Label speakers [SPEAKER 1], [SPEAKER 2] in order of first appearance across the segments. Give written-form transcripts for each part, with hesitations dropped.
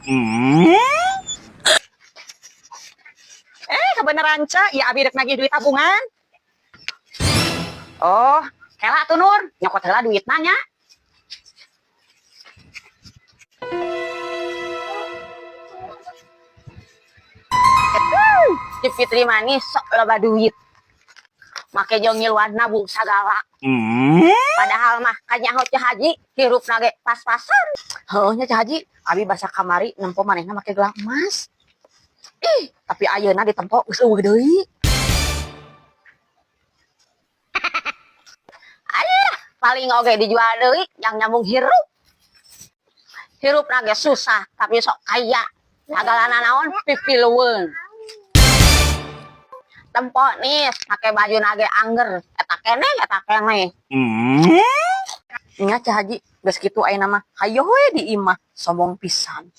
[SPEAKER 1] Eh, kebenaran, Ceu, ya abi rek nagih duit tabungan.
[SPEAKER 2] Oh, kela tuh, Nur, nyokot heula duitna nya. Si Fitri manis sok loba duit. Make jeung ngiluan nabung sagala. Padahal mah kanyaho Ceu Haji hirupna ge pas-pasan.
[SPEAKER 1] Heuh nya, Ceu Haji, abi basa kamari nempo manehna make gelang emas. Ih, tapi ayeuna ditempo geus euweuh deui.
[SPEAKER 2] Alah, paling oge dijual deui yang nyambung hirup. Hirupna ge susah, tapi sok kaya. Sagalana naon pipilueun. Tempo nih, make baju nage angger, eta keneh, eta keneh.
[SPEAKER 1] Nya, Ceu Haji, geus kitu ayeuna mah hayoh we di imah, sombong pisan.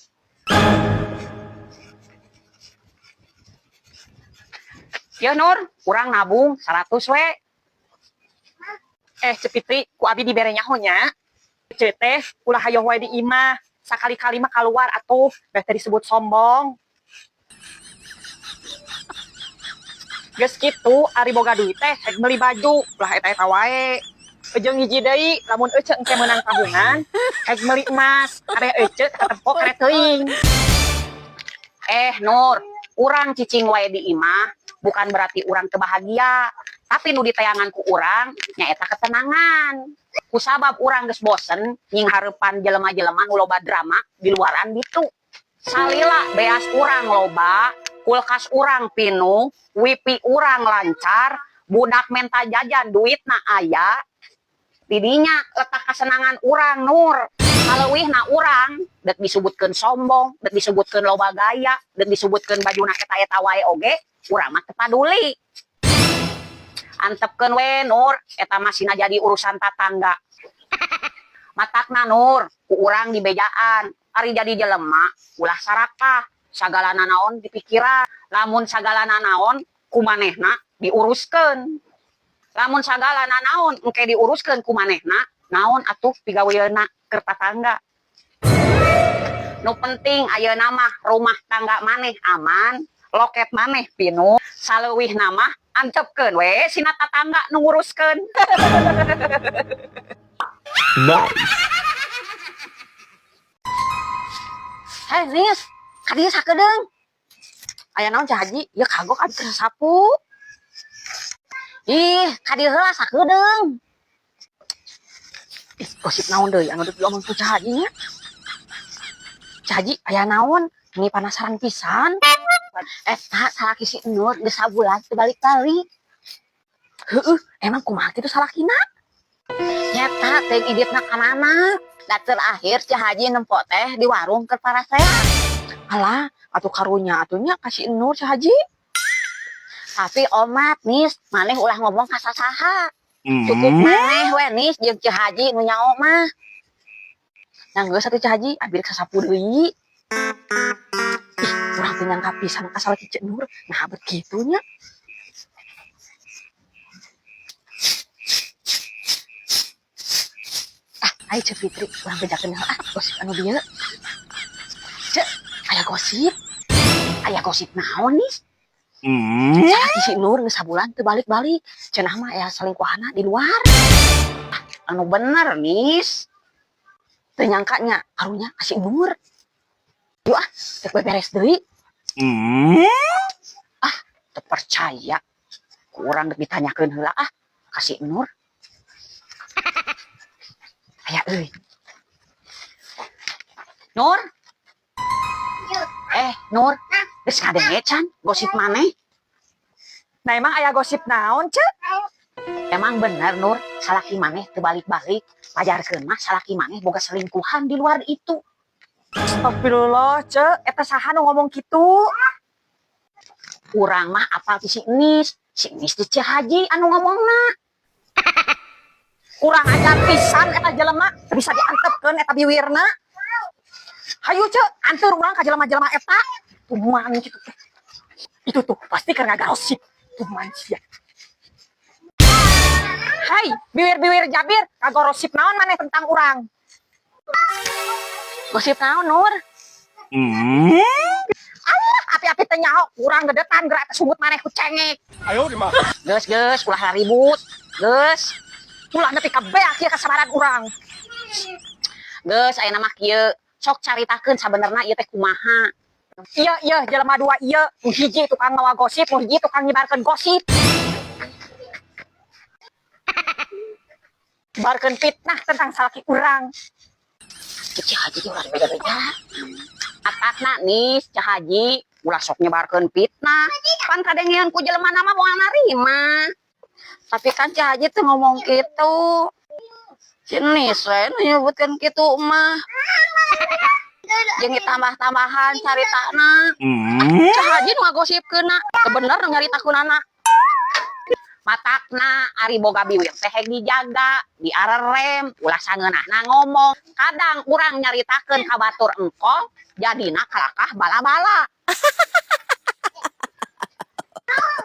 [SPEAKER 2] Ya Nur, kurang nabung 100 we.
[SPEAKER 1] Eh, Ceu Fitri, ku abi dibere nyaho nya. Ceu teh ulah hayoh wae di imah. Sakali-kali mah keluar atuh, beh teh disebut sombong. Geus kitu, ari boga duit teh rek meuli baju, ulah eta-eta wae. Jeung hiji deui, lamun ece engke meunang tabungan, rek meuli emas, are ece katempo kere teuing.
[SPEAKER 2] Eh Nur, urang cicing wae di imah bukan berarti urang teu bahagia, tapi nu ditayangan ku urang nyaeta ketenangan. Kusabab urang geus bosen nyinghareupan jelema-jelema nu loba drama di luaran ditu. Salila beas urang loba, kulkas urang pinuh, wifi urang lancar, budak menta jajan duitna aya. Didinya letak kesenangan urang, Nur. Kaleuwihna urang dek disebutkeun sombong, dek disebutkeun loba gaya, dek disebutkeun bajuna eta-eta wae oge, urang mah teu paduli. Antepkeun we, Nur, eta mah sina jadi urusan tatangga. Matakna, Nur, ku urang dibejaan, ari jadi jelema ulah sarakah, sagalana naon dipikiran, lamun sagalana naon ku manehna diuruskeun. Lamun sagalana naon engke diuruskeun ku manehna, naon atuh pigaweuna keur tatangga? Nu penting ayeuna mah rumah tangga maneh aman, loket maneh pinuh, saleuwihna mah antepkeun we sina tatangga nu nguruskeun.
[SPEAKER 3] Nice.
[SPEAKER 2] Hei Nis, kadieu sakedeung.
[SPEAKER 1] Aya naon, Ceu Haji? Ya kagok abi keur sapu.
[SPEAKER 2] Ih, kadieu heula sakedeung.
[SPEAKER 1] Ih, gosip naon deui anu deuk diomong ku Ceu Haji nya? Ceu Haji, aya naon? Ini penasaran pisan.
[SPEAKER 2] Eta salaki si Nur geus sabulan teu balik-balik.
[SPEAKER 1] Heueuh, emang kumaha kitu salakina?
[SPEAKER 2] Nyata teuing iditna ka mana. Da terakhir Ceu Haji nempo teh di warung keur parasea.
[SPEAKER 1] Alah, atuh karunya atuh nya ka si Nur, Ceu Haji.
[SPEAKER 2] Tapi omat, Nis, maneh ulah ngomong ka sasaha. Cukup maneh we, Nis, jeung Ceu Haji nu nyao mah.
[SPEAKER 1] Nah, geus atuh, Ceu Haji, abi rek sasapu deui. Ih, urang teu nyangka pisan ka salaki Ceu Nur, nah bet kitu nya. Ah, ayo Ceu Fitri, urang bejakeun heula ah gosip anu dieu. Ceu, aya gosip.
[SPEAKER 2] Aya gosip naon, Nis?
[SPEAKER 1] Salaki si Nur geus sabulan teu balik-balik. Cenah mah aya selingkuhanna di luar.
[SPEAKER 2] Anu bener, Nis?
[SPEAKER 1] Teu nyangka nya, karunya ka si Nur. Yuk ah, rek beberes deui.
[SPEAKER 2] Ah, teu percaya. Ku urang dek ditanyakeun heula ah ka si Nur. Aya euy. Nur? Eh, Nur, geus ngadenge can gosip maneh?
[SPEAKER 1] Nah, emang aya gosip naon, Ceu?
[SPEAKER 2] Emang bener, Nur, salaki maneh teu balik-balik? Pajarkeun mah salaki maneh boga selingkuhan di luar itu.
[SPEAKER 1] Astagfirullah, Ceu, eta saha nu ngomong kitu?
[SPEAKER 2] Urang mah apal ti si Nis, si Nis di Ceu Haji anu ngomongna.
[SPEAKER 1] Kurang ajar pisan eta jelema, bisa diantepkeun eta biwirna. Hayu, Ceu, anteur urang ka jelema-jelema eta. Tuman kitu teh. Itu tuh pasti karena gosip. Tuman sia. Hai, biwir-biwir jabir, kagorosip naon maneh tentang urang?
[SPEAKER 2] Gosip naon, Nur? Alah, api-api teh nyaho, kurang gedetan gerak sungut maneh ku cengek. Geus, geus, ulah ribut. Geus.
[SPEAKER 1] Ulah nepi ka beak ieu kasabaran urang.
[SPEAKER 2] Geus, ayeuna mah kieu. Sok caritakeun sabenerna ieu teh kumaha.
[SPEAKER 1] Iya iya, jelema dua ieu, nu hiji tukang mawa gosip, nu hiji tukang nyebarkeun gosip. Barkeun fitnah tentang salaki urang.
[SPEAKER 2] Ceu Haji ulah beda-beda. Atakna nih, Ceu Haji ulah sok nyebarkeun fitnah. Pan kadengean ku jelema mah moal narima.
[SPEAKER 3] Tapi kan Ceu Haji tuh ngomong gitu. Si Nis we nu nyebutkeun kitu mah. Jeung ditambah-tambahan caritana. Ceu Haji nu ngagosipkeunna, teu bener nu nyaritakeunana.
[SPEAKER 2] Matakna ari boga biwir teh heg dijaga, diarerem, ulah sangeunahna ngomong. Kadang urang nyaritakeun ka batur engkol, jadina kalakah bala-bala.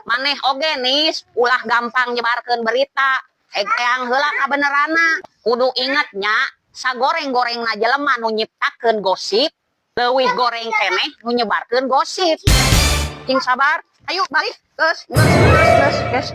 [SPEAKER 2] Maneh oge nis, ulah gampang nyebarkeun berita. Heg teang heula kabeneranna. Kudu inget nya, sagoreng-gorengna jelema nu nyiptakeun gosip, leuwih goreng keneh nu nyebarkeun gosip. Cing sabar, ayo balik, geus, geus, geus, geus, geus.